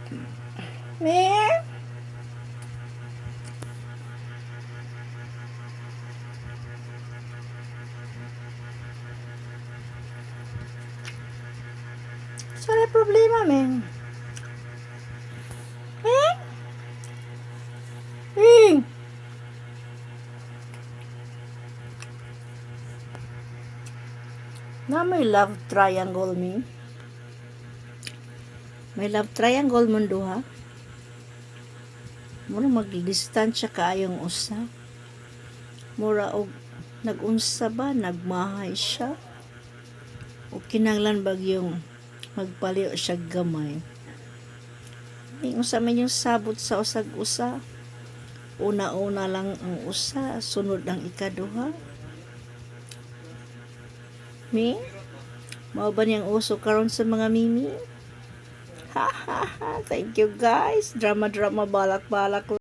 Me? Sa problema, men? Eh? Eh? Na may love triangle mi. May love triangle man duha. Mura magdistansya kaayong usa. Mura og nagunsa ba, nagmahay siya. O kinahanglan bag yung magpaliw siya gamay. Ning unsa man yung sabot sa usag usa. Una-una lang ang usa, sunod ang ikaduha. Mi? Mao ba niyang uso karon sa mga mimi? Ha ha ha. Thank you, guys. Drama drama, balak balak.